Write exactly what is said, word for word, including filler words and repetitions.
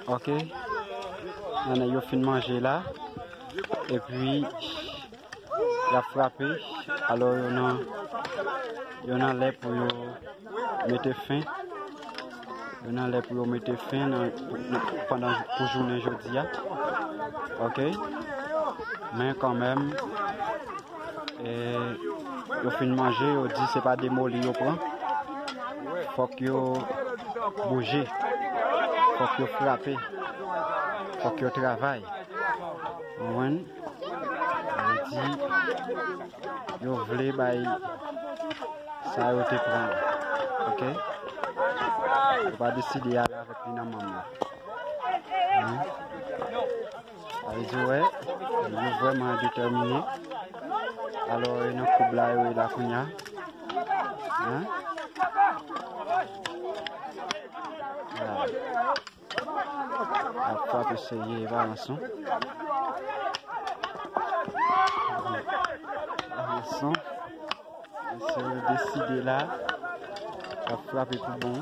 Ok. Nan, yo fin manje la. Epi, y ap frape. Alò, yo nan, yo nan lè pou yo mete fen. Yo nan lè pou yo mete fen nan, nan, pandan, pou jounen jodi a. Ok. Men kanmenm, e, yo fin manje, yo di se pa demoli yo pran. Fòk yo bouje. Fòk yo frape. Fòk yo travay. Ou konprann? Yo di yo vle bay sa yo te pran. Ok? Yo pa deside ale avèk li nan manm nan. Hmm. Sa vle di, wè, yo vrèman detèmine. Alò, e nan koub la, yo ye la kounye a. Hein? Voilà. Ap frape serye, e pa ranson. Ranson. Mesye yo deside la. Ap frape pou bon.